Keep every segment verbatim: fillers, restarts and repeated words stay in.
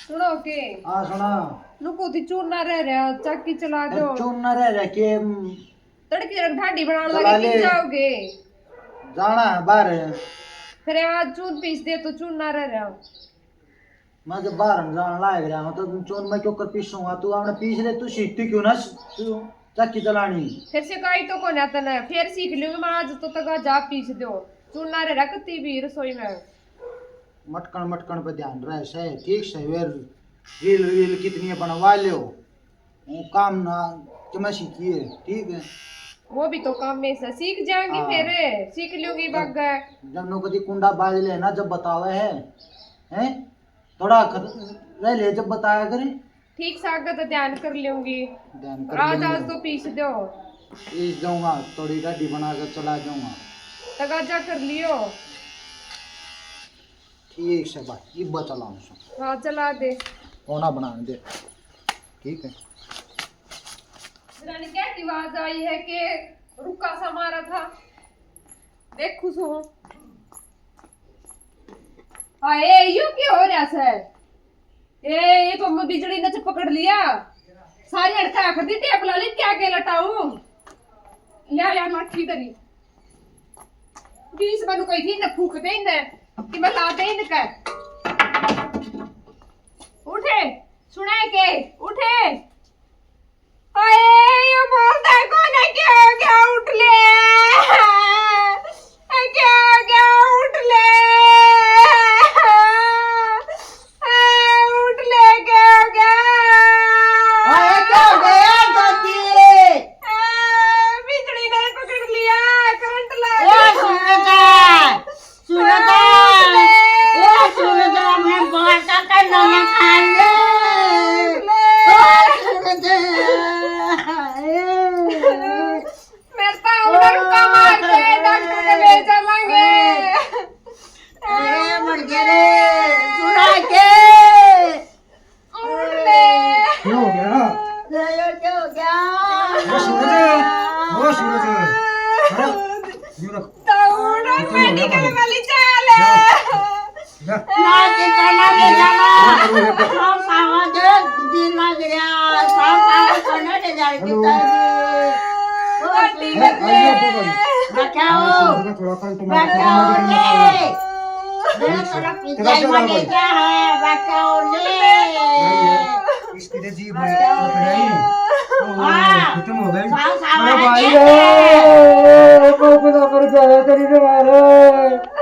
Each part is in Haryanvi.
सुनो के? हाँ, सुना। नुको थी चूरना रह रहा, चाकी चला दो। चूरना रह रहा के, हम्म, तड़की तड़क ढांडी बनाने चला लगे, ले। किन जाओगे? जाना है बाहर। फिर आज चून पीस दे तो चूरना रह रहा। मैं जब बाहर जान लाग रहा हूँ, तो चून मैं क्यों कर पीसूंगा? तू आपने पीस ले, तू सीखती क्यों ना, तू चाकी चलानी। फिर सिखाई तो कोन्या तने, फिर सीख लूंगी मैं। आज तो तक जा पीस दो, चूना रे रखती भी रसोई में। मटकन, मटकन पे ध्यान रहे से, ठीक से। वे रील, रील कितनी बनवा लो, वो काम ना तुम्हें सीखिए, ठीक है? वो भी तो काम में से सीख जाएंगी। हाँ। फिर सीख लूंगी जब, बाग। जब नो कदी कुंडा बाज ले ना, जब बतावे है, हैं? थोड़ा कर, रह ले, जब बताया करे। ठीक से आगे तो ध्यान कर लूंगी। ध्यान कर आज, लूंगी। आज तो पीस दो। पीस दूंगा, थोड़ी ढांडी बना के चला जाऊंगा। तगाजा कर लियो। ठीक से भाई, इब्बा चलाऊं सु। हाँ, चला दे। कोना बनाने दे। ठीक है। जरा ने क्या की आवाज आई है कि रुक्का सा मारा था। देखू सो। हाय, यो क्या हो रहा है? ए, ये तो मैं बिजली ने पकड़ लिया। सारी अड़का आख दी टेप ला ली, क्या के लटाऊं? ले यार, मट्ठी धरी। बीस बनू कही थी, इन्हें फूक दे, इन्हें कि मैं ला दे इनके। उठे, सुनाए के, उठे। हाय, ये बोलता है कौन है? क्या हो गया? उठ ले। क्या हो गया? उठ ले। उठ ले, क्या हो गया? अरे, क्या हो गया, दादी? बिजली ने पकड़ लिया, करंट ला ओ, दिया। सुन तो। सुनो तो, ए सुनो तो, अपने बाटा का नमक खा ले। ओ सुनो तो। मेरे तो उधर का मार के डॉक्टर के ले चलेंगे। ए, मर गए रे, सुना के। उठ ले। क्या हो गया? ले, ये क्या हो गया? ओ सूरज, ओ सूरज। अरे, ये रख। तो उठ, मेडिकल वाली चाल। जा। ना चिंता ना ले जाना। हम सावा दे, दिन ना गिरा, सावा सावा कोने ले जाए हेलो। कितना भी। ओ, ठीक है। बचाओ। थोड़ा कंट्रोल बचाओ रे। मेरा थोड़ा पिज्जा ही बने क्या है? बचाओ रे। इसकी तो जीभ है, पकड़ाई। ओ, हाँ। खत्म हो गई। सावा सावा अरे भाई है। रे, ओ, ओ, ओ, ओ, ओ, तेरी रे मारे।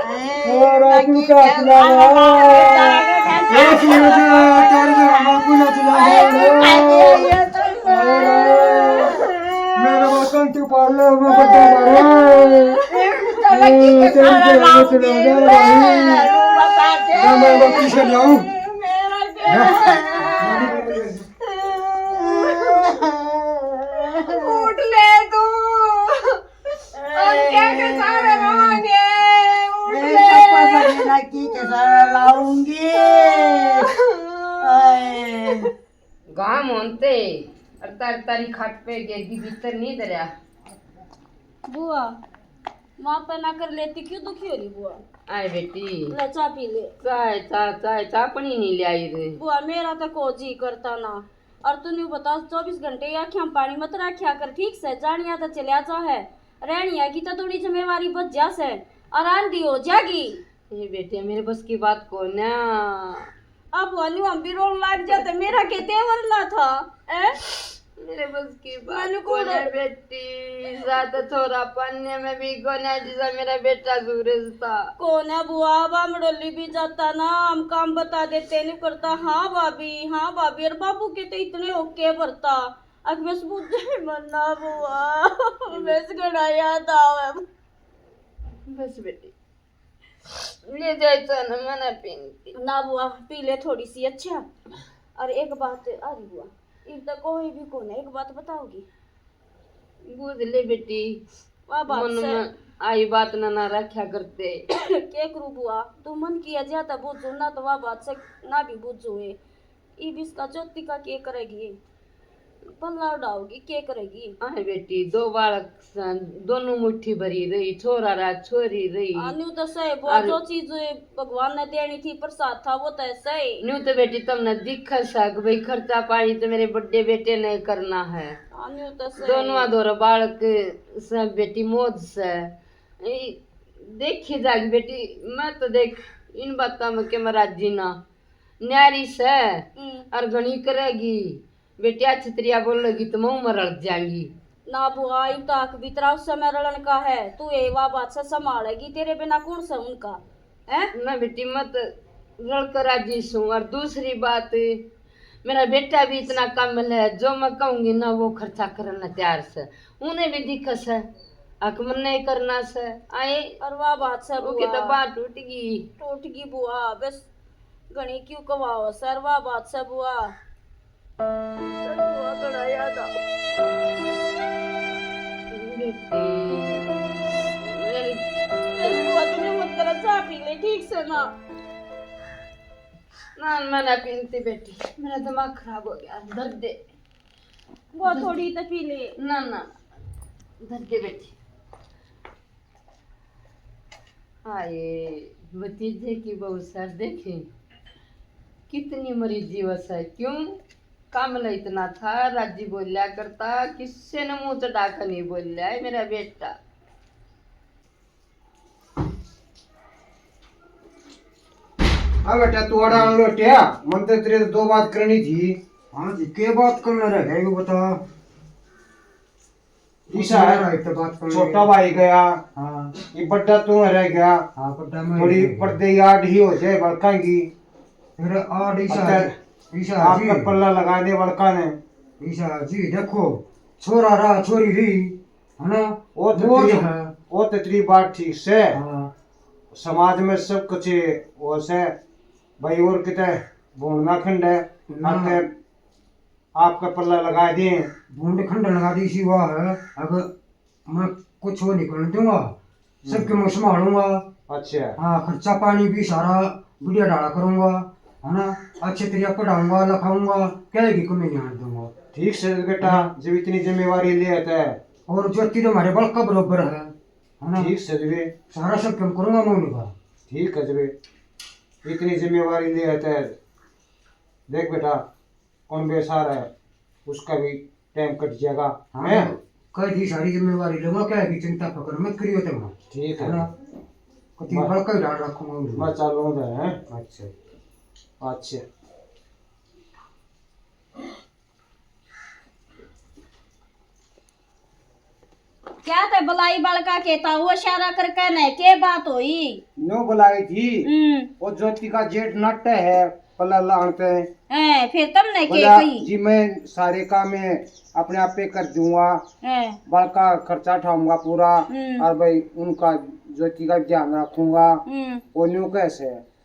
ए, ओ, राजू का खिलावा। ए, सूरज, तेरे से हम आपको ना चला रहे। मेरे वतन तू पाले में बड्डा मारे। ए, तेरे से हम चला रहे भाई। मैं, मैं वकील से लाऊं। उठ ले तू। हम क्या के सहारे रहोगे? उठ ए, ले। पापा बनेगा की के सहारा लाऊंगी। आए। गाम होते अड़ता अड़ता री खाट पे गेगी भीतर नहीं धरया। बुआ, माँ पे ना कर लेती, क्यों दुखी हो रही बुआ? आए बेटी। ले, चाय पी ले। चाय, चाय, चाय, चाय पानी नहीं ले आई रे। बुआ, मेरा तो को जी करता ना। और तू न्यू बता, चौबीस घंटे ये आँखें में पानी मत रखा कर, ठीक से? जानिया तो चलिया जा है, रहनिया की तो थोड़ी जिम्मेवारी बच जा से, और आंधी हो जागी। ये बेटिया, मेरे बस की बात को ना। अब वाली हम भी रोन लग जाते, मेरा के तेवर ना था, ए? मेरे बस की बात मैंने को कोने ना। बेटी, ज्यादा छोरा पाने में भी कोने जिसा मेरा बेटा सूरज था। कोने बुआ, बामड़ोली भी जाता ना, हम काम बता देते, नहीं करता। हाँ भाभी, हाँ भाभी, और बाबू के तो इतने ओके भरता, अख बस बुझे ही मन्ना बुआ, बस घना याद आवे। बस बेटी, ले जाए तो ना मना पीन की। ना बुआ, पी ले थोड़ी सी, अच्छा। और एक बात, अरे बुआ, इब तक कोई भी कोने, एक बात बताओगी? बुझ ले बेटी, वाह बात मन से। में आई बात ना, ना रखा करते। के करूँ बुआ, तू मन किया ज्यादा बुझो ना, तो वाह बात से ना भी बुझो है। इब इसका ज्योति का के करेगी? पल्ला उड़ाओगी, के करेगी? अरे बेटी, दो बालक सन, दोनों मुट्ठी भरी रही, छोरा रहा, छोरी रही। हाँ, न्यू तो सही, वो और जो चीज भगवान ने देनी थी, प्रसाद था, वो तो सही। न्यू तो बेटी, तुमने दिखा सक भाई, खर्चा पानी तो मेरे बड़े बेटे ने करना है। हाँ, न्यू तो सही। दोनों अधोरा बालक से बेटी, मौज से। ई, देखी जागी बेटी, मैं तो देख, इन बातों में के मैं राजी ना। न्यारी से हम्म। और घणी करेगी। बेटी, अच्छी तरिया बोलेगी तो मैं उम्र रल जाएंगी। ना बुआ, इब तो हक भी तेरा उस समय रलन का है। तू ये वा बात से संभालेगी, तेरे बिना कौन सा उनका, हैं? ना बेटी, मत रल कर राजी सूं। और दूसरी बात, मेरा बेटा भी इतना कामल है, जो मैं कहूंगी ना, वो खर्चा करने तैयार से। उन्हें भी दिख से, हक मन्ने ही करना से। आए, और वा बात से वो बुआ। तो बात टूट गई। टूट गई बुआ, बस घणी क्यों कवाओ सर, वा बात से बुआ। बुआ, घणा याद आ। बेटी, मेरी बुआ, तू न्यू मत कर, चाय पी ले, ठीक से ना। ना, मैं ना पीती बेटी, मेरा दिमाग खराब हो गया। धर दे। वो थोड़ी तो पी ले। ना, ना, धर दे बेटी। हाय, भतीजे की बहू सर देखे, कितनी मरीजी वस है। क्यों, कामला इतना था, राजी बोल्या करता, किससे न मुंह चढ़ा कर नहीं बोल्या है मेरा बेटा। हाँ बेटा, तू अड़ा आन लोटिया, मन तो तेरे से दो बात करनी थी। हाँ जी, के बात करना रह गया, यो बता। ईसा है, मेरा एक तो बात करनी छोटा है। भाई गया, हाँ। ये बड्डा तू रह गया। हाँ, बड्डा मैं थोड़ी रह गया। पर्दे याद ही हो जाए बड़का की। फिर आड़ ईसा अच्छा, है, ईसा है आपका जी। पल्ला लगा दे बड़का ने। ईसा है जी, देखो, छोरा रहा, छोरी रही, है ना? वो तो वो तेरी, जो है। वो तो तेरी बात ठीक से। हाँ। समाज में सब कुछ वो से, भाई, और किते भूंड ना खंडे, ना। आके आपका पल्ला लगा दे। भूंड खंड लगा दी सी वाह है। अब मैं कुछ वो नहीं करने दूंगा, सबके हम्म। मैं संभालूंगा। अच्छा। हाँ, खर्चा पानी भी सारा बढ़िया डाला करूंगा, है ना? अच्छे तरिया पढ़ाऊंगा, लिखाऊंगा, कहीं की कमी नहीं आने दूंगा। ठीक से बेटा, हाँ। जब इतनी जिम्मेवारी ले आता है। और ज्योति तो हमारे बड़का बराबर है, है ना? ठीक से जबे। सारा सब काम करूंगा मैं उनका। ठीक है जबे, इतनी जिम्मेवारी ले आता है। देख बेटा, कौन बेसार है, उसका भी टाइम कट जाएगा, हाँ, हैं? कह दी सारी जिम्मेवारी लूंगा, क्या की चिंता फिक्र मत करियो तुम। ठीक है। है ना? कति मैं बड़का ही डाल रखूंगा उनको। मैं चालूंगा, हैं? अच्छा। अच्छा। क्या ते बुलाई बड़का के, ताऊ इशारा करके ने, के बात होई? नो बुलाई थी। हम्म। वो ज्योति का जेठ नाटे है, पल्ला लान ते। हैं, फिर तुमने के बोला, कही? "जी मैं सारे काम है अपने आप पे कर दूंगा। हैं। बड़का खर्चा उठाऊंगा पूरा। हम्म। और भाई उनका ज्योति का ध्यान रखूंगा।" हम्म। वो न्यू कैसे?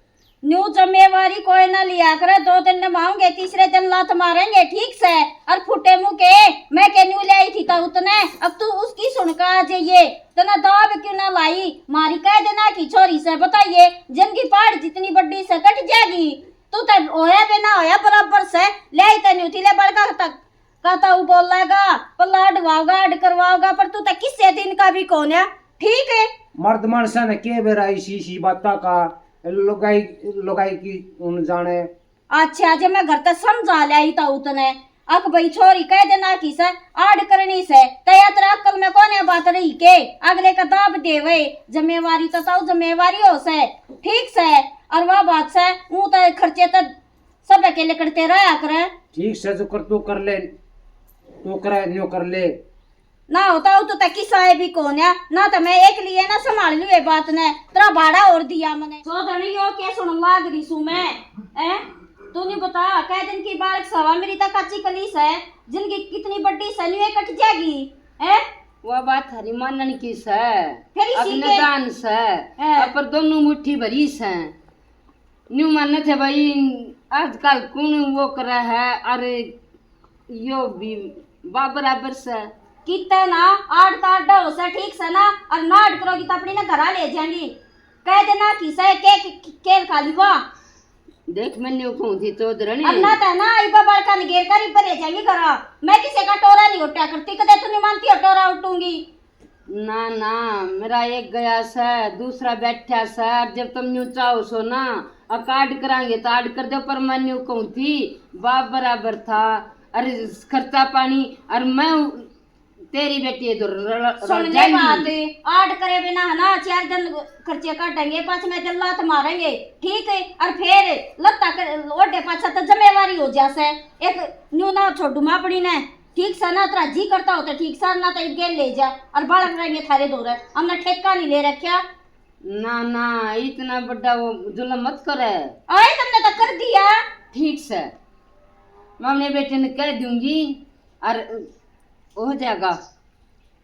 न्यू जिम्मेवारी कोई ना लिया करे, दो दिन निभाओगे, तीसरे दिन लात मारेंगे, ठीक से? और फुटे मुंह के, मैं के न्यू ले आई थी ताऊ तने, अब तू उसकी सुन का आ जाइए, तने दाब क्यों ना लाई? मारी कह देना की छोरी से, बताइए, जिनकी पहाड़ जितनी बड्डी से कट जाएगी, तू तो होया भी ना होया बराबर से, ले आई ते न्यू थी, ले बड़का तक। का ताऊ बोलेगा, पल्ला अडवाओगा, अड करवाओगा, पर तू तो किसे दिन का भी कौन है, ठीक है? मर्द मानसा ने के बेरा इसी, इसी बातां का, लुगाई, लुगाई की उन जाने। अच्छा, जे मैं घर तक समझा ल्याई ताऊ तने, अक भाई छोरी कह देना की से, आड़ करनी से, तया तेरा अक्ल में कोने बात रही के? अगले का दाब देवे, जिम्मेवारी तो ताऊ जिम्मेवारी हो से, ठीक से, और वह बात से, ऊं तो खर्चे तो सब के लिकड़ते रहा करे। ठीक से, जो कर तू कर ले, तू करे, न्यो कर ले। ना होता हो तो तै किसा है भी कौन है, ना तो मैं एक लिए ना संभाल लूँ ये बात ने, तेरा भाड़ा और दिया मने। सो धनी यो के सुन लाग रही सू मैं, हैं? तू नहीं बता, कै दिन की बालक सवा मेरी तक कच्ची कलीस है, जिनकी कितनी बड्डी सनी है कट जाएगी, हैं? वो बात हरी मानन की सै, फिर इसी अपने के दान सै, हैं। अब पर दोनों मुट्ठी भरी सै। न्यू माने थे भाई, आजकल कौन वो करे है, अरे यो भी बा-, बराबर से। किते ना, आड़ तो आड़ा हो से, ठीक से ना, और नाड़ करोगी तो अपनी ना घरा ले जाएंगी। कह देना कि से के, के, के खा ली वा। देख, मैं न्यू कहूँ थी चौधरणी। अब ना तो ना, इबा बालका ने घेर कर इबा ले जाएंगी घरा। मैं किसी का टोरा नहीं उठा करती, कदे तू नहीं मानती हो टोरा उठूंगी। ना ना, मेरा एक गया से, दूसरा बैठा से। और जब तुम न्यू चाहो सो ना, अकार्ड करांगे तो आर्ड कर दो, पर मैं न्यू कहूँ थी, बाप बराबर था। अरे, खर्चा पानी, और मैं तेरी बेटी इधर र-, र-, सुन ले जाएगी। बात, आर्ड करे बिना है ना, चार दिन खर्चे काटेंगे, पाँच में दिन लात मारेंगे, ठीक है? और फिर लत्ता कर ओढ़े पाछा तो जिम्मेवारी हो जा से। एक न्यू ना छोड़ू मैं अपनी ने, ठीक से ना, तेरा जी करता हो तो ठीक से, ना तो इब गेल ले जा, और बालक रहेंगे थारे धोरे, हमने ठेका नहीं ले रखा। ना ना, इतना बड़ा वो जुल्म मत करे। आए, तुमने तो कर दिया। ठीक से, मैं अपने बेटे ने कह दूंगी और हो जाएगा।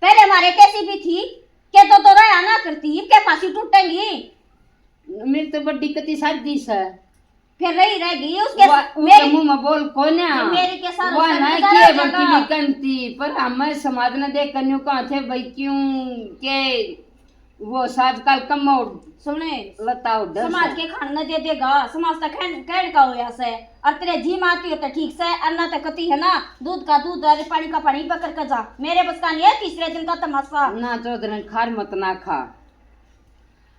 पहले हमारे कैसी भी थी, के तो, तो रहा ना करती, इब के फांसी टूटेंगी। मेरी तो बड़ी कति शादी से। फिर रही रह गई उसके वा-, उसके मेरी, मुंह में बोल कोन्या। मेरी के साथ वा उसका ना नजर किए आ बल्कि जाएगा। भी कंती, पर हमें समाज ने देख कर न्यू कहा थे भाई, क्यों के वो साज काल कम उड़-, सुने, लता उड़ समाज से। के खान न दे देगा, समाज तक कहन, कहन का होया से। और तेरे जी माती हो तो ठीक से, और ना तो कती है ना, दूध का दूध और पानी का पानी पकड़ के जा। मेरे बस का नहीं है तीसरे दिन का तमाशा। ना चौधरी खार मत ना खा।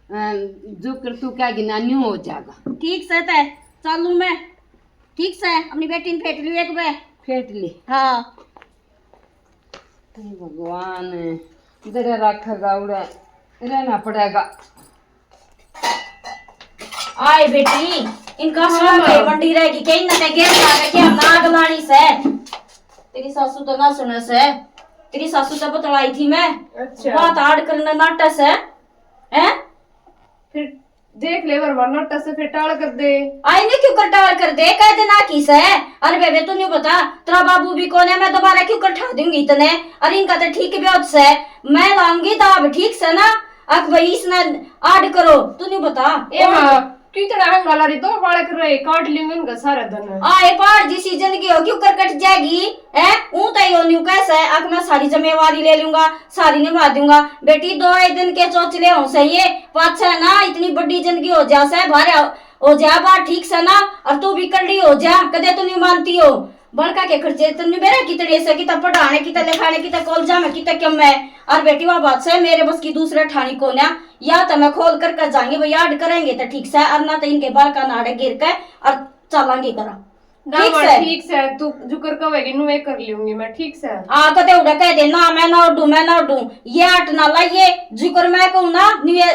अ, जो कर तू क्या गिना न्यू हो जाएगा। ठीक से ते चालू मैं। ठीक से अपनी बेटी ने फेंट लियो एक बे। फेंट ले। हाँ। हे भगवान, जरा रखेगा उड़ा, रहना पड़ेगा। आए बेटी, इनका हाँ, साथ माँ। मंडी रहेगी, कहीं ना कहीं गेट लगा के हम आग लानी से। तेरी सासू तो ना सुने से, तेरी सासू तो बतलाई थी मैं। अच्छा। बात आड़ करने नाटे से, हैं? फिर देख ले, वरना नाटे से फिर टाल कर दे। आई ने क्यों कर टाल कर दे, कह दे ना की से। अरे बेबे, तू न्यू बता, तेरा बाबू भी कौन है, मैं दोबारा क्यों कर ठा दूंगी तने? अरे इनका तो ठीक ब्योत से, मैं लाऊंगी दाब, ठीक से ना? अक भाई इसने आड़ करो, तू न्यू बता। ए माँ, क्यों इतना हंगाला रही, दो बालक रहे, काट लेंगे उनका सारा धन। आए पार जिसी जिंदगी हो, क्यों कर कट जाएगी? है, ऊं तो यो न्यू कह से, अक मैं सारी जिम्मेवारी ले लूंगा, सारी निभा दूंगा। बेटी, दो एक दिन के चोचले हो सही है, पाछे ना इतनी बड़ी जिंदगी हो जा से, बाहर हो जा बाहर, ठीक से ना, और तू भी कड़ी हो जा, कदे तू नहीं मानती हो। बड़का के खर्चे तन्ने बेरा कितने से, किता पढ़ाने, किता लिखाने, किता कॉलेजा में, किता कम है। और बेटी, वह बात से मेरे बस की दूसरा ठानी कोन्या, या तो मैं खोल कर कर जाएंगे, वो याद करेंगे तो ठीक से, और ना तो इनके बालका नाड़े गिर के और चलांगे करा। ना ठीक माँ, से? ठीक से, तू जुकर कहेगी नुए कर लूंगी मैं, ठीक से? हाँ, कदे उड़ा कह दे, "ना, मैं ना उडू, मैं ना उडू।" ये आट ना लाइए, जुकर मैं कहूँ ना, नुए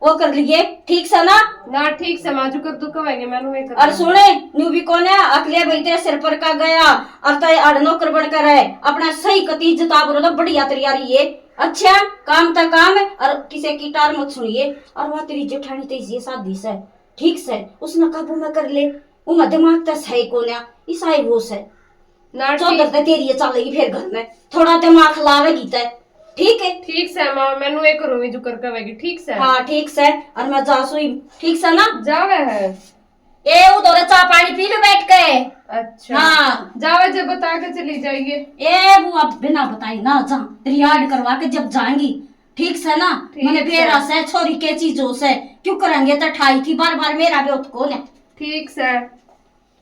वो कर लिए, ठीक से ना? ना, ठीक से माँ, जुकर तू कहेगी मैं नुए कर और लूंगी। सुने, न्यू भी कोने, अकले भाई तेरे सिर पर का गया, और तय अड़ नौकर बन कर रहे, अपना सही कती इज्जत आबरू तो बढ़िया तैयारी है। अच्छा, काम ता काम, और किसी की टार मत सुनिए। और वह तेरी जेठानी तेजी शादी से, ठीक से, उसने काबू में कर ले। उमा दिमाग तो सही कोन्या, ईसाई वो से। ना, चौधर ठीक। ते तेरी ये चलेगी फिर घर में, थोड़ा दिमाग लावेगी ते, ठीक है? ठीक से माँ, मैनू एक रूमी जुकर कवेगी, ठीक से? हाँ, ठीक से। और मैं जा सुई, ठीक से ना? जावे है। ए, उधर चाय पानी पी लो बैठ के। अच्छा। हाँ। जावे जब बता के चली जाइए। ए, वो अब बिना बताई ना जा, तेरी याद करवा के जब जाएंगी, ठीक से ना? ठीक मैंने से। बेरा से छोरी के चीज हो से, क्यों करेंगे तो ठाई थी बार बार, मेरा भी उत कौन है? ठीक से।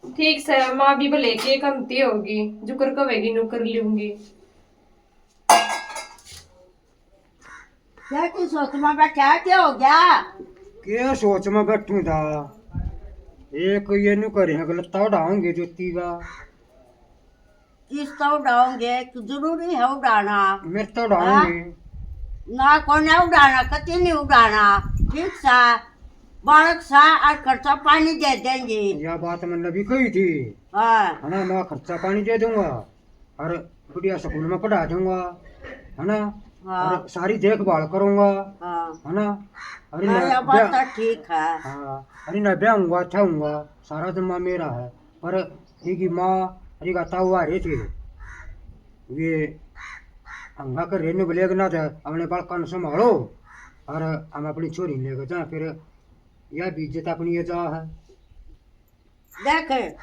ठीक से, माँ भी भले के कमती होगी, जुकर कवेगी नु कर लूंगी। क्या की सोच में बैठा, क्या हो गया? के सोच में बैठू था? एक ये नु करे हैं, गलत तो उड़ाऊंगे ज्योति का। किस तो उड़ाऊंगे, कि जरूरी है उड़ाना? मेरे तो उड़ाऊंगे। हाँ? ना, कोने उड़ाना, कती नहीं उड़ाना। ठीक सा, बालक सा, और खर्चा पानी दे देंगे। या बात मैंने भी कही थी। हाँ। है ना, मैं खर्चा पानी दे दूंगा, और बढ़िया स्कूल में पढ़ा दूंगा, है ना? हाँ। और सारी देखभाल करूंगा, हाँ। है ना? और हाँ, मैं या बात ब्याह-, तो ठीक है। हाँ, अरे ना ब्याहूंगा, छाऊंगा, सारा जिम्मा मेरा है। पर इनकी माँ, अरे का ताऊ आ रहे थे, ये हंगा कर रेनू बोले कि ना था, अपने बालका ने संभालो और हम अपनी छोरी लेके जा, फिर यह भी इज्जत अपनी ये जा है। देख,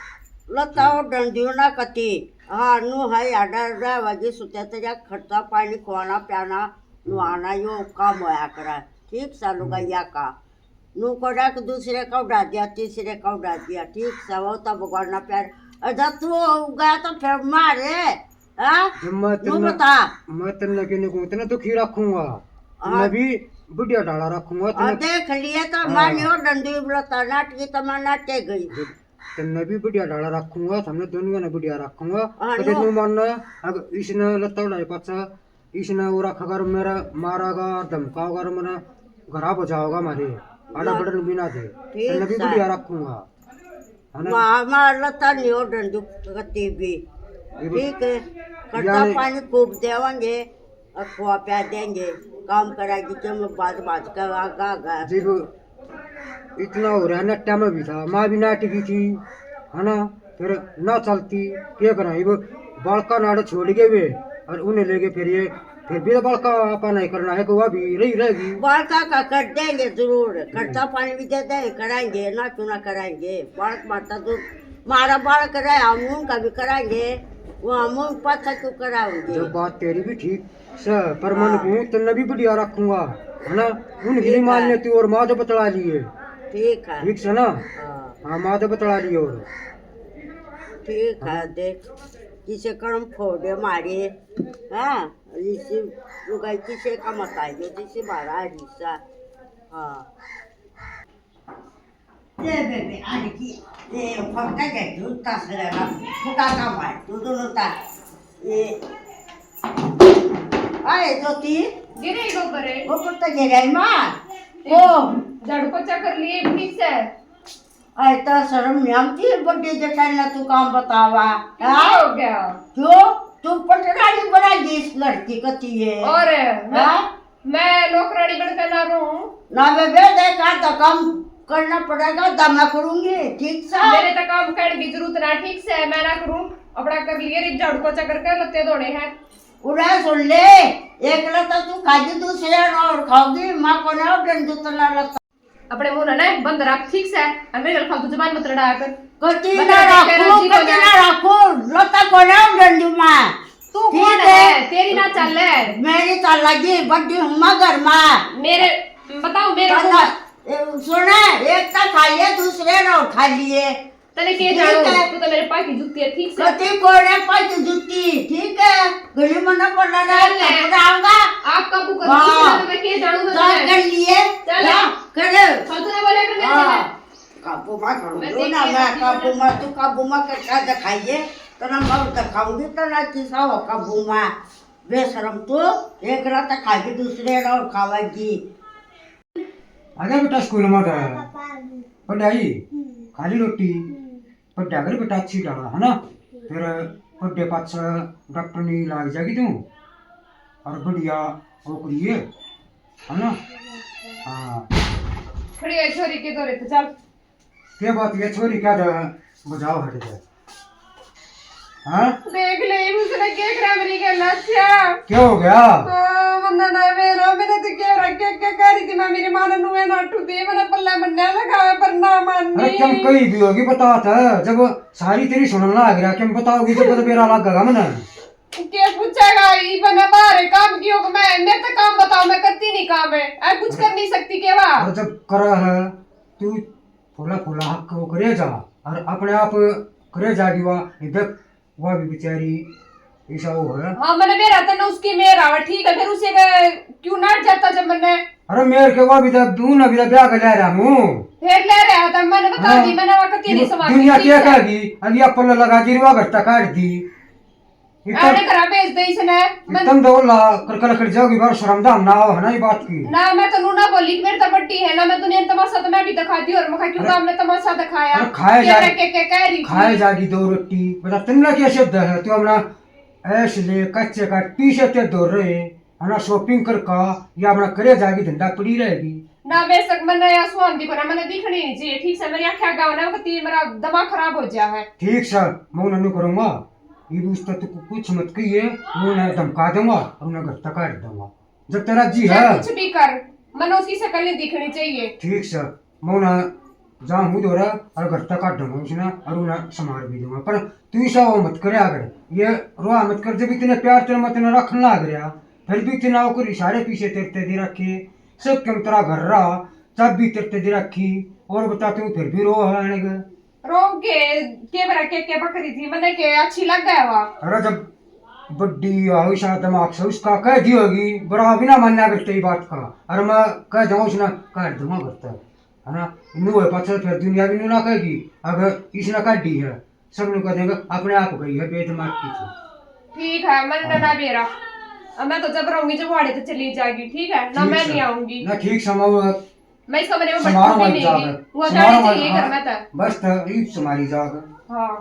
लता ओढ़न दियो ना कती। हाँ, नु है, आडा रहवागी सुते ते जा, खर्चा पानी, खुआना प्याना, नुआना, यो काम होया करे। ठीक सा लुगाइया का। नू कोड़ा के दूसरे का उड़ा दिया, तीसरे का उड़ा दिया, ठीक से वो तो भगवान ना प्यार। और जब तू गया तो फिर मारे, हाँ? जब मैं नू तन्ने, बता। मैं तन्ने के नहीं कहूँ, तन्ने दुखी रखूंगा। हाँ। तन्ने भी बढ़िया ढाला रखूंगा, और तन्ने देख लिए तो हाँ। मानियो डंडी बोलता नाटकी तो मैं नाटे गई। जब तन्ने भी बढ़िया ढाला रखूंगा, हमने दोनों ने बढ़िया रखूंगा। हाँ, कदे नो। नू मानना, अगर इसने लत्ता उड़ाए पाछा, इसने वो रखा कर मेरा मारागा और धमकाओगा और मेरा घरा बजाओगा मारे। आड़ा हाँ। बड़न भी ना दे। ठीक तन्ने भी सा। बढ़िया रखूंगा। है ना? मार, मार लता नहीं हो डंडू कती भी। ये भी ठीक है। खर्चा यानी पानी खूब देवांगे और खुआ प्या देंगे। काम कराएगी जो मैं बाज बाज कर आगा आगा। जी वो इतना हो रहा है, नट्टा में भी था, माँ भी नाटकी थी, है ना? फिर ना चलती, क्या करें? वो बालका नाड़ छोड़ गए वे और उन्हें लेके फिर ये, फिर भी तो बालका आपा नहीं करना है, गोवा भी रही रहेगी। बालका का कर देंगे जरूर, खर्चा पानी भी दे देंगे, कराएंगे, ना क्यों ना कराएंगे। बालक माता जो मारा बालक रहे, हम उनका भी कराएंगे, वो हम उन पाछा क्यों कराएंगे? जो बात तेरी भी ठीक से, पर मन हाँ। को तन्ने भी बढ़िया रखूंगा, है ना? उनकी ठीक नहीं मान है। लेती और माँ तो बतला लिए। ठीक है। ठीक से ना? हाँ। हाँ, माँ तो बतला लिए और। ठीक है, हाँ। देख, किसे कर्म फोड़े मारे, हाँ, इसी लुगाई किसे का मत आइए, जिसे मारा हिस्सा, हाँ। ए बेबे, आने की, ए फटका के तू तसले ना, फुटा का मार, तू दोनों ता, ए, आए ज्योति, गिरे गोबर है। वो कुत्ता गिरा है माँ, ए, ओ। झाड़ू पोछा कर लिए, ठीक से। आए तो शर्म नहीं आती, बड्डी जेठानी ना तू काम बतावा, क्या हाँ? हो गया? क्यों? तू पटरानी बनाई इस लड़की कती है। और हाँ? मैं नौकरानी बनकर ना रहूं। ना बेबे, देख, आज तो काम करना पड़ेगा, तो मैं करूंगी, ठीक से? मेरे तो काम करने की जरूरत ना, ठीक से, मैं ना करूं, अपना कर लिए, एक झाड़ू पोछा करके लत्ते धोने हैं। उड़ा सुन ले, एक लत्ता तू खागी, दूसरे और खाओगी, माँ को ना डंडू तला लत्ता। अपने मुंह ना बंद रख, ठीक से, और मेरे गल फालतू जबान मत लड़ाया कर। कती बता ना दे, तेरा राखू, जी कती बोला। ना राखू, लत्ता को ना डंडू माँ। तू ठीक कौन है? है? तेरी ना चाल है। मेरी चाल लगी, बड्डी हूँ मैं घर में। मेरे, बताओ, मेरे चाल, मुंह में। ए, सुने, एक तो खा लिए, दूसरे ने और खा लिए। तने के ठीक जानू? है। तू तो मेरे पा की जूती है, ठीक से। कती कोने पा की जूती, ठीक है? गली में ना पड़ना ना, चल ले। पकड़ाऊंगा। आप काबू कर हाँ। लो, तो मैं के जानू, मैं जा तने कर लिए। चल। जा, कर। फालतू ना बोले कर मेरे हाँ। से। काबू में करूँ मैं दो ना, देखिए, मैं काबू में, तू काबू में करके दिखाइए, तो ना मैं दिखाऊंगी, तो ना किसा हो काबू में। बेशरम तू, एक रात खाएगी, दूसरे रात खावेगी। आ गया बेटा स्कूल में तो? पढ़ाई? हम्म। खा ली रोटी? हम्म। पढ़ा कर बेटा अच्छी तरह, है ना? हम्म। फिर पढ़े पाछे डॉक्टर नहीं लाग जाएगी तू, और बढ़िया वो करिए, है ना? हाँ। खड़ी है छोरी के दौरे पे चल। क्या बात है छोरी, क्या दा-, बजाओ हट गया। हाँ? देख ले, उसने क्या करा मेरी गल, अच्छा। क्या हो गया? हाँ, मन्ना ना मेरा, मैंने तो क्या रख, क्या, क्या कह रही थी मैं, मेरी माँ ने नुए नाटू दे, मैंने पल्ला मन्ना लगावे, पर ना मानी। अरे, क्यों कही भी होगी, बता था, जब सारी तेरी सुनन लाग रहा, क्यों बताओगी, जब तो बेरा लागेगा मन्ने। के पूछेगा, ई बने बाहर काम कियो कि मैं, मेरे तो काम बताओ, मैं करती नहीं काम है, ऐ कुछ कर नहीं सकती के वा? और जब करा है, तू फुला फुला हक वो करे जा, और अपने आप करे जागी वा। ये देख, वा भी बेचारी ऐसा वो है। हाँ, मैंने मेरा तने उसकी मेर आवे, ठीक है, फिर उसे के क्यों नाट जाता जब मैंने अरे मेरे के वा भी तो, तू ना भी तो ब्याह कर ले रहा हूँ। फिर ले रहा था, मैंने बता हाँ। दी, मैंने वक्त ही नहीं समाप्त दुनिया की क्या थी। कहेगी, अभी आप पल्ला लगा दी, वा घर तक काट दी। इतना आने करा भेज दे इसने। मैं इतना दौड़ ला कर, कर, कर जाओगी बार, शर्म दा ना हो, है ना ये बात की? ना, मैं तो नू ना बोली, मेरे तो बड्डी है ना, मैं दुनिया में तमाशा तो मैं भी दिखाती हूँ, और मैं क्यों अरे, काम में तमाशा दिखाया? अरे, खाए जा, के, के, के कह रही खाए थी। जागी दो रोटी, बता, तुमने क्या शब्द है? तू अपना ऐश ले, कच्चे का टी शर्ट दो रहे, है ना, shopping कर का, या अपना करे जागी धंधा पड़ी रहेगी। ना बेशक, मैंने या सुहान दी बना, मैंने दिखनी नहीं चाहिए, ठीक से, मेरी आंखें आगे ना, तीन मेरा दिमाग खराब हो गया है। ठीक से, मैं उन्हें नहीं करूँगा। ये उस तक तू कुछ मत कहिए, मैं उन्हें धमका दूंगा और उन्हें घर तक काट दूंगा। जब तेरा जी चाहे है। कुछ भी कर, मन्ने उसकी शक्ल नहीं दिखनी चाहिए। ठीक से, मैं उन्हें जाऊँ हूँ धोरा और घर तक काट दूंगा उसने और उन्हें संभाल भी दूंगा। पर तू ऐसा वो मत करे अगर, ये रोआ मत कर, जब इतने प्यार तेरे में तने रखने लाग रहा, फिर भी इतना ओकर इशारे पीछे तेरे ते दे रखे, सब कम तेरा घर रहा, तब भी तेरे ते दे रखी। और बता, तू फिर भी रो है आने के। रो के, के बरा के, के बकरी थी, मने के अच्छी लग गया वा। अरे जब बड्डी आई सा दिमाग से, उसका कह दी होगी, बड़ा भी ना मानना करते ही बात का। अरे मैं कह जाऊँ उसने, काट दूंगा करता है ना। नू है पाछे फिर दुनिया भी नू ना कहेगी, अगर इसने काटी है, सब लोग कह देंगे, "अपने आप गई है, बेदिमाग की थी।" ठीक है, मैंने ना बेरा। अब मैं तो जब रहूंगी, जब वाड़े तो चली जाएगी, ठीक है ना, ठीक मैं से। नहीं आऊंगी। ना, ठीक से, मैं वो मैं इसका मने में समारो बटकूंगी मत नहीं। जाकर। वो समारो जाने मत, चाहिए घर हाँ, में तो। बस तो ई समारी जाकर। हाँ।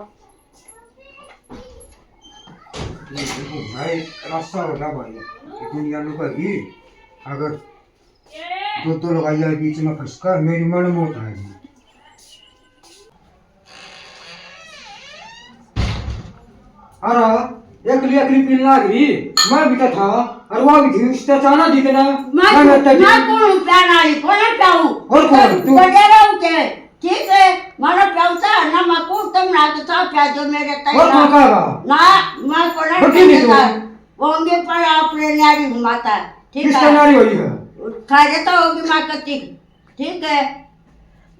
ये देखो भाई, रास्ता हो गया भाई। ये दुनिया में कहेगी, अगर दो दो लगाई जाए बीच में फंस कर, मेरी मन मौत आएगी। अरे, एकली, एकली पीने लाग रही, मैं भी तो था, और वो भी थी, उससे चाना दी थे ना, मैं मैं तो मैं कौन हूँ प्यान वाली, कौन है प्याऊ? और कौन? तू। बड़े रहो के, ठीक है, मारो प्याऊ था, ना मैं कौन तुम ना तो था प्या जो मेरे तय और ना। कौन कहा? ना, मैं कौन है बकरी नहीं प्याऊ तू। था? वो उनके पर अपने न्यारी माता, ठीक किसका है? न्यारी हुई है? थारे तो होगी माँ कती। ठीक है,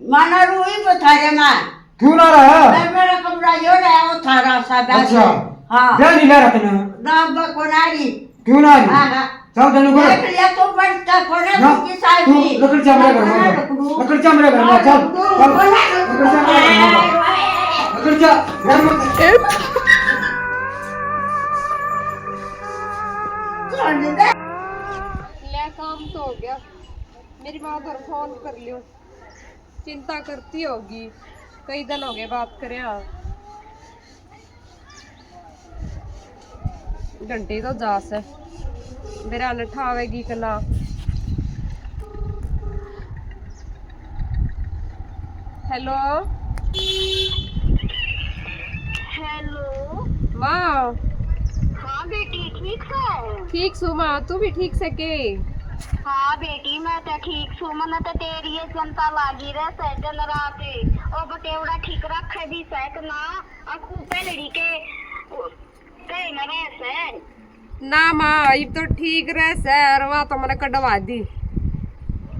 माना रू ही बता रहे मैं। क्यों ना रहा? मैं, मेरा कमरा यो रहा, वो थारा सा बैठ। अच्छा। हाँ। ब्याह नहीं ले रहा तने? ना, अब को ना रही। क्यों ना रही? हाँ, हाँ। चल, तनु कर। देख लिया तू, बढ़ता को ना, ना, तू की साइड तू भी। लकड़ जा मेरे घर में, ना, चल। रुक, रुक। लकड़ जा मेरे घर में, ना, चल। रुक, रुक। चल। लकड़ जा मेरे घर में। लकड़ जा, घर में। ले, काम तो हो गया। मेरी माँ घर फोन कर लियो, चिंता करती होगी, कई दिन हो गए बात करे। हाँ, घंटे तो जा से, मेरा न ठावेगी के ना। हेलो। हेलो। माँ। हाँ बेटी, ठीक सै? ठीक सू माँ, तू भी ठीक सै के? हाँ बेटी, मैं तो ठीक सू, मन्ने तो तेरी ये चिंता लागी रह सै दिन रात। ओ बटेवड़ा ठीक रखे भी सै के ना? अब तू पहले के कहे ना रह सै। ना माँ, इब तो ठीक रह सै, अर वा तो मने कढ़वा दी।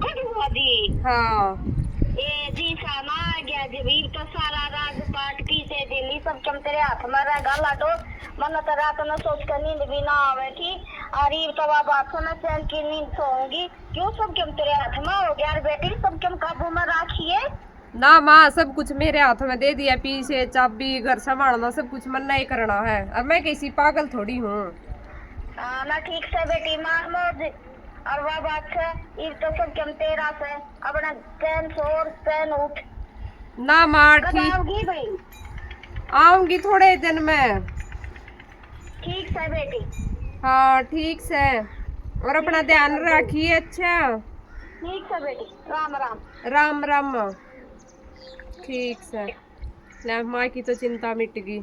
कढ़वा दी? हाँ। ए जी, सामा आ गया जब, इब तो सारा राज पाट पीछे दिल्ली सब कम तेरे हाथ में रहेगा लाडो। मन्ने तो रात में सोच कर नींद भी ना आवे थी, और इब तो अब हाथों में चैन की नींद सोऊंगी। क्यों सब कम तेरे हाथ में हो गया, और बेटी सब कम काबू में राखिए। ना माँ, सब कुछ मेरे हाथ में दे दिया, पीछे चाबी, घर संभालना, सब कुछ मन्ना ही करना है। अब मैं किसी पागल थोड़ी हूँ। हाँ, ना ठीक सै बेटी, मार मौज। और वह बात सै, इब तो सब कम तेरा सै, अपना चैन सो और चैन उठ। ना माँ, कब ठीक। आओगी भाई? आऊंगी थोड़े दिन में। ठीक सै बेटी। हाँ, ठीक सै। और अपना ध्यान रखिए, अच्छा? ठीक सै बेटी, राम राम। राम राम माँ। ठीक सै। ले, माँ की तो चिंता मिट गई।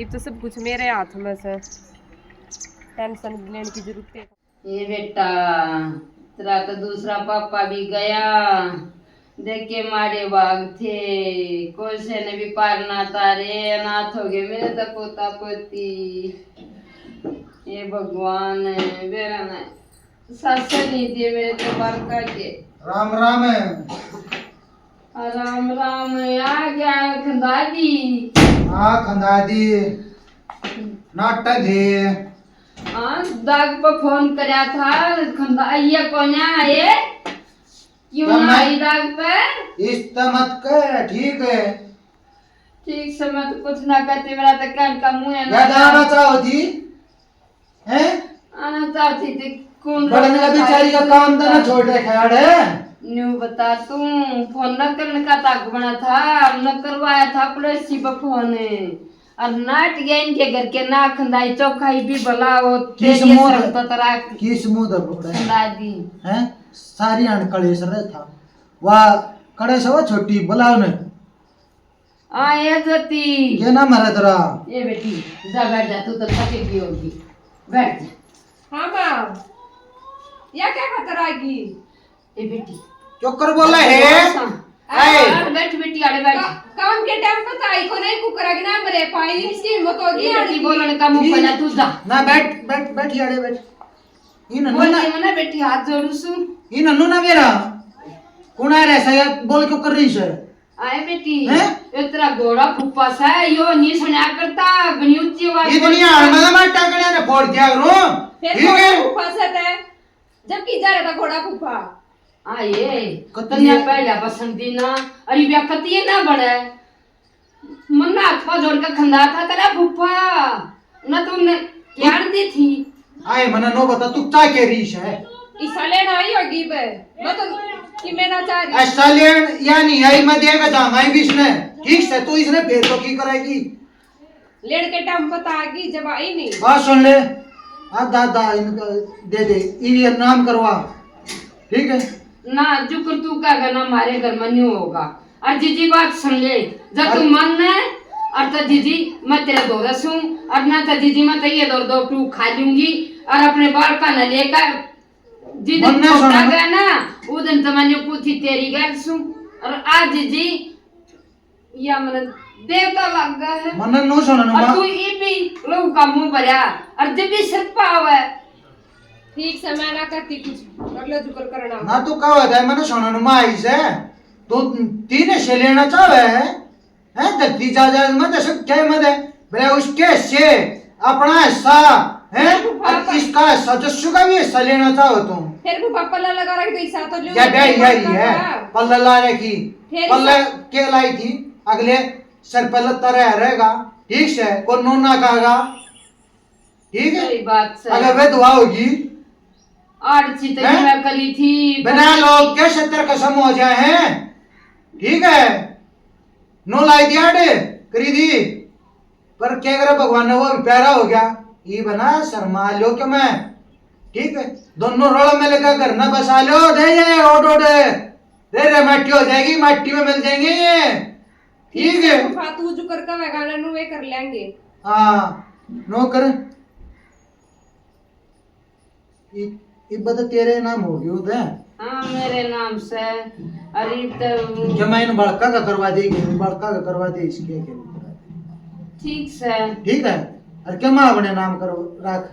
इब तो सब कुछ मेरे हाथ में सै, टेंशन लेने की जरूरत है। ये बेटा, तेरा तो दूसरा पापा भी गया, देख के मारे भाग थे, कोई से ने भी पार ना तारे, अनाथ हो गए मेरे तो पोता पोती। ये भगवान, बेरा ने सास नहीं दिए मेरे तो बालका के। राम राम। राम राम। आ गया खंदादी। हाँ खंदादी, नाटक है। हाँ, दाग पे फोन करया था, खंदा ये कोन्या आए, क्यों ना आई दाग पे? इस तो मत कर, ठीक है। ठीक से मत कुछ ना कहते, मेरा तो कहने का मुंह है ना। क्या जाना चाहो जी? हैं? आना चाहती थी, कौन बड़न का बेचारी का काम धंधा छोड़ रखा है। न्यू बता तू, फोन न करने का ताक बना था, न करवाया था पड़ोसी पे फोन, और नाट गया इनके घर के ना खंदाई चौखाई भी भला हो, किस तेरी मुंह शर्म तो तरा किस मुंह दे बोल रहे हैं? खंदा दी। हैं? सारी अनकलेश रहे था। वाह, कड़े से वो छोटी, बुलाओ ने। हाँ, ए ज्योति। के नाम है तेरा? ए बेटी, जा बैठ जा, तू तो थकी भी होगी। बैठ जा। हाँ माँ, या क्या खतर आ गई? ए बेटी। क्यों कर बोला है? हाँ, आए। आड़ बैठ बेटी, आड़े बैठ। का-, काम के टाइम पे तो आई को नहीं, कुकर के नाम रे पाई, इसकी हिम्मत होगी ए बेटी, आने की। बोलने का मुंह पहला तू जा। ना बैठ, बैठ, बैठ, आड़े बैठ। इन बोल ना, ये मना बेटी, हाथ जोड़ू सू। इन नु ना मेरा। कौन आ रहा है ऐसा यार? बोल क्यों कर रही है? आए बेटी, हैं? ये तेरा घोड़ा फूफा सा है, यो नहीं सुना करता, बड़ी ऊंची आवाज इतनी बोलता है। हार में मैं टाकड़िया ने फोड़ दिया करूं। फिर ठीक घोड़ा है? फूफा सा था, जब की जा रहा था घोड़ा फूफा। आए, कत्ती कन्या है? पहला पसंद दी ना, अरे ब्याह कत्ती है ना बड़े। मन्ना हाथ पा जोड़ के खंदा था तेरा फूफा, ना तुमने ज्ञान दी थी। आए, मन्ना नो बता, तू क्या कह रही है? इसा लेना आई होगी बे, मैं तो कि मैं ना चाह रही। ऐसा लेन या नहीं आई, मैं देगा जाऊंगा ही भी इसने। ठीक से, तू इसने भेज तो की करेगी? लेन के टाइम पता आ गई, जब आई नहीं। बात सुन ले, आधा आधा इनका दे दे, ये नाम करवा। ठीक है? ना, जुकर तू कहेगा ना, हमारे घर में न्यू होगा। और जीजी बात सुन ले, जब तू और मानना है, और तो जीजी मैं तेरे धोरे सूं, और ना तो जीजी मैं तो ये दो, दो टूक खा लूंगी, और अपने बालका ने लेकर जिस दिन मन्ने छोटा सुना। गया ना, वो दिन तो मैंने पूछी तेरी गैल सूं, और आज जीजी या मन देवता लग गया है। मन्ने नो सुनन और माँ। तू ये भी लोग का मुंह भरया, और जब भी सिर पावे। ठीक से मैं ना करती कुछ, कर ले जुगल करना। ना तू कहा था, मन्ने सुनन माँ आई से, तो तीन हिस्से लेना चाहे है, हैं? धरती जा जा, मैं दशक क्या मत है, बोले उसके हिस्से, अपना हिस्सा, हैं? फिर वो और पापा इसका हिस्सा, जस्सू का भी हिस्सा लेना चाहो तुम। फिर वो पापा ला लगा रख दे, हिस्सा तो लो, या ब्याह ये यारी है, पापा। पल्ला ला रखी, फिर पल्ला हिस्सा के लाई थी, अगले सर पर लत्ता रह रहेगा, ठीक से, को नोना कहेगा, ठीक है? सही बात से। अगर वे दुआ होगी, आठ चित हैं? मैं करी थी, बिना लोग के सत्तर कसम हो जाए हैं, ठीक है? नो लाई दी आठ, करी दी, पर क्या करे भगवान ने, वो भी प्यारा हो गया, ये बना शर्मा लो के मैं, ठीक है? दोनों रल मिल के घर ना बसा लो, दे ये ओड ओड, रे रे माटी हो जाएगी, माटी में मिल जाएंगे ये। ठीक है। फा तू जो कर का गाना नु वे कर लेंगे। हाँ, नो कर। इ-, इब तो तेरे नाम हो गयो उदय। हाँ, मेरे नाम से। अरे तो जमा इन बालका का करवा देगी, बालका का करवा दे, इसके के करवा दे। ठीक से। ठीक है। और क्या माँ अपने नाम कर रख।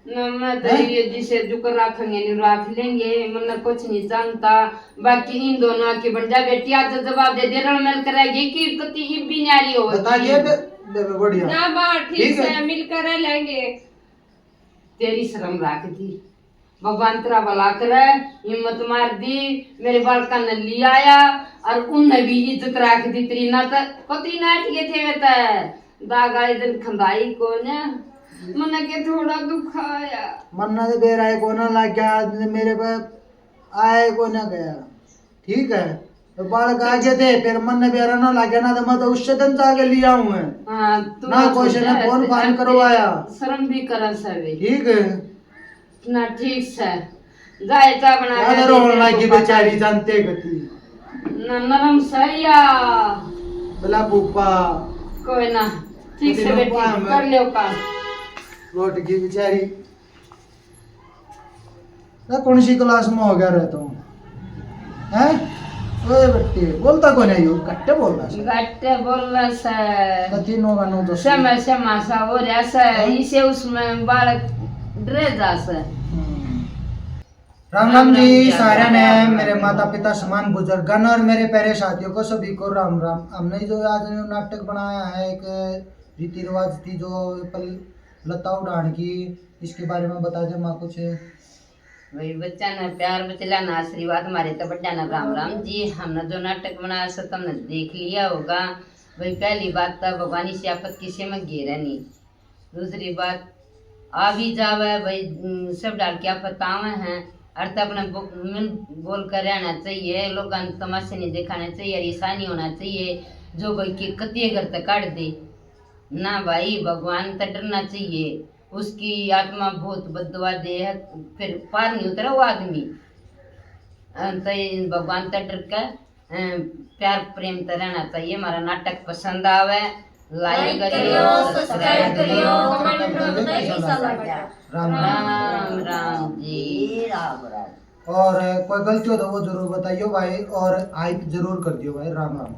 ना, मैं तो हैं? ये जिसे जुकर रखेंगे, नहीं रख लेंगे, मन्ने कुछ नहीं जानता। बाकी इन दोनों की बन जा बेटी, आज जवाब दे दे, रल मिल कर रहेगी कि कति इब भी न्यारी हो। बता दिया बे-, बे-, बे-, बढ़िया। ना माँ, ठीक ठीक है। से, मिलकर रह लेंगे। तेरी शर्म रख दी, भगवान तेरा भला करे, हिम्मत मार दी, मेरे बालका ने ले आया और उनने भी इज्जत रख दी तेरी। ना तो कति नाट गए थे वे तो। दागा इधर खंदाई कोने, मन्ने के थोड़ा दुख आया। मन्ने तो बेरा ही कोना लग गया, मेरे पे आए कोना गया। ठीक है, तो बालक आगे थे, फिर मन्ने बेरा ना लग गया ना, तो मैं तो उससे दिन जाके लिया हूँ मैं। हाँ, तू ना कोई से ना फोन फान करवाया। शर्म भी करे सभी। ठीक है। ना ठीक से। जाए चा बना के रोन लागी बेचारी, जानते गति। ना नरम सही या। भला फूफा। कोई ना। ठीक से बेटी, कर लियो काम। रोट की बेचारी। ना कौन सी क्लास में हो गया रे तू? हैं? ओए बेटी, बोलता कोनी यो, घट्टे बोलता से। घट्टे बोलना से। कति नो का नो तो से। समय से मासा हो रहा से, हैं? इसे उसमें बालक डरे जा से। हम्म। राम राम जी सारे ने, मेरे माता पिता समान बुजुर्गन और मेरे प्यारे साथियों को सभी को राम राम। हमने जो आज नाटक बनाया है एक रीति रिवाज थी जो पल-, लता उड़ान की, इसके बारे में बता दे माँ कुछ। भाई बच्चा ने प्यार बचला ना आशीर्वाद, मारे तो बड्डा ना राम राम जी। हमने जो नाटक बनाया सो तुमने देख लिया होगा। भाई पहली बात तो भगवान इस आफत किसी में घेरे नहीं। दूसरी बात आ भी जावे भाई, उम, सब डाल के आफत आवे हैं। और तो अपने बो-, मिल बोल कर रहना चाहिए, लोगों ने तमाशे नहीं दिखाना चाहिए, और ऐसा नहीं होना चाहिए जो भाई के कतिये घर तक काट दे। ना भाई, भगवान तो डरना चाहिए। उसकी आत्मा बहुत बददुआ दे है, फिर पार नहीं उतरा वो आदमी। अ, तो ये भगवान तो डर के, अ, प्यार प्रेम तो रहना चाहिए। हमारा नाटक पसंद आवे, like करियो, subscribe करियो, comment में बताइए कैसा लगा। राम राम। राम राम जी। राम राम। और कोई गलती हो तो वो जरूर बताइयो भाई, और hype जरूर कर दियो भाई। राम राम।